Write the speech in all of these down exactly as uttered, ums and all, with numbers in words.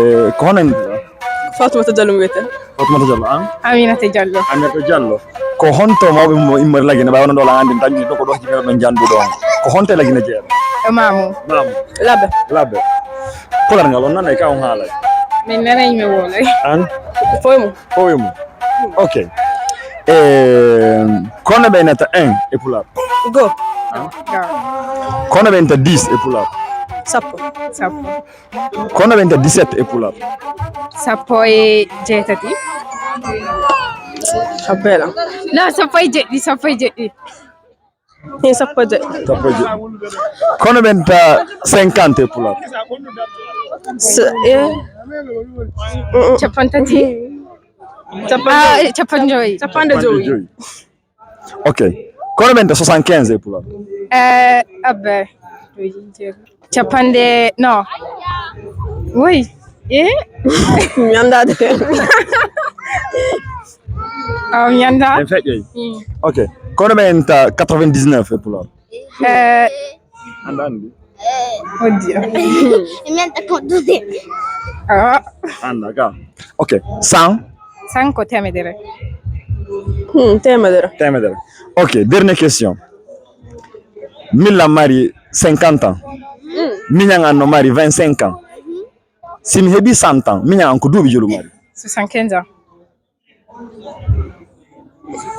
Eh, ko hono en? Fatoumata Diallo mi wiyetee. Fatoumata Diallo, an? Aminata Diallo. Aminata Diallo. Ko honto mawɓe mo immori Lagine, ɓay wonno ɗo la anndi dañi ɗo ko ɗo jibina ɗon janndu ɗon. Ko honto e Lagine jeeɗa? E Mamu. Mamu. Labbe. Labbe. Pular ngal on nanay ka on haalay? Min nanay mi wolay. An? Foy mu. Foy mu. Ok. Eh, kono ɓe nata un e pular? Go. An? Go. Kono ɓe nata dix e pular? Sappo. Sappo. Kono ɓe nata dix-sept e pular? Sappo e jeetati. Appela. Non, sappo e jeɗɗi, sappo e jeɗɗi. Hin sappo e jeɗɗi. Sappo e jeɗɗi. Kono ɓe nata cinquante e pular? S-, eh. Capanɗe tati. Capanɗe, ah, eh, capanɗe joyi. Capanɗe joyi. Ok. Kono ɓe nata soixante-quinze e pular? Eh, abbe. Capanɗe, non. Oui. Eh? Mi anndaa de. Ah, mi anndaa. En feƴƴoy. Mm. Ok. Kono ɓe nata quatre-vingt-dix-neuf e pular? Eh. Anndaa anndi? Oh Dieu. Mi anndaa ko ɗum. Ah. Anndaa ka. Ok. Cent? Cent ko teemedere. Hmm, teemedere. Teemedere. Ok, dernière question. Milla mari cinquante ans. Hmm. Miñan an no mari vingt-cinq ans. Si mi heɓi cent ans, miñan an ko duuɓi jelu mari? Soixante-quinze ans.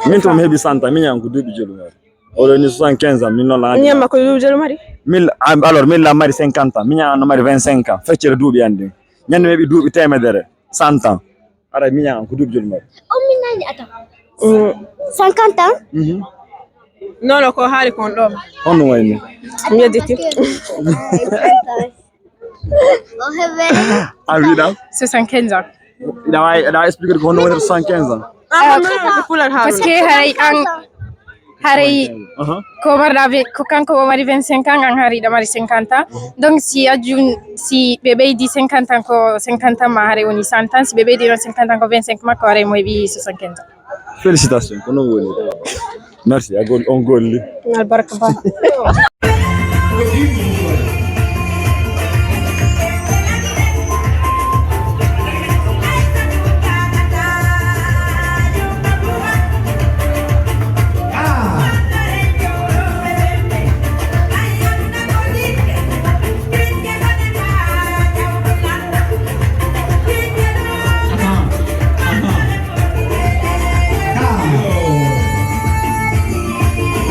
Min to mi heɓi cent ans, miñan an ko duuɓi jelu mari? Oɗo ni soixante-quinze ans, min noon la. Miñan ma ko duuɓi jelu mari? Mil, ah, alors, milla mari cinquante ans, miñan an no mari vingt-cinq ans. Feccere duuɓi an ɗin. Ñande mi heɓi duuɓi teemedere, cent ans. Ara miñan an ko duuɓi jelu mari? O mi nani ata. Mm. Cinquante ans? Mhm. Non, non, ko haali kon ɗo. Honno wayni? Mi yedditi. O heɓe. A wiɗa? Soixante-quinze ans. Aɗa waawi, aɗa waawi expliquer ko honno woni soixante-quinze ans? Ah, ah, mais ko pular haali. Parce que haray an, haray aha, ko marɗa ve-, ko kanko o mari vingt-cinq ans, an haray ɗa mari cinquante ans. Donc si a jun-, si ɓe ɓeydi cinquante ans ko cinquante ans ma haray woni cent ans, si ɓe ɓeydi ɗon cinquante ans ko vingt-cinq makko haray mo heɓi soixante-quinze ans. Félicitations, ko noon woni. Merci, a gol-, on golli. Albarka ba.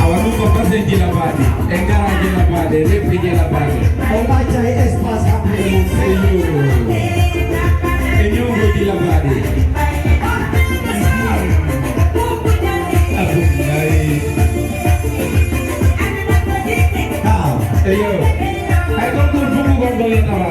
Awa ɗum ko passé Djilabadi. En ngara Djilabadi, leppi Djilabadi. On accay espace haɓɓude mum. Eyo. E ñowngo Djilabadi. Abdoulaye. Ah, eyo. Hay kon kon fuɗɗugol ngol e tawa.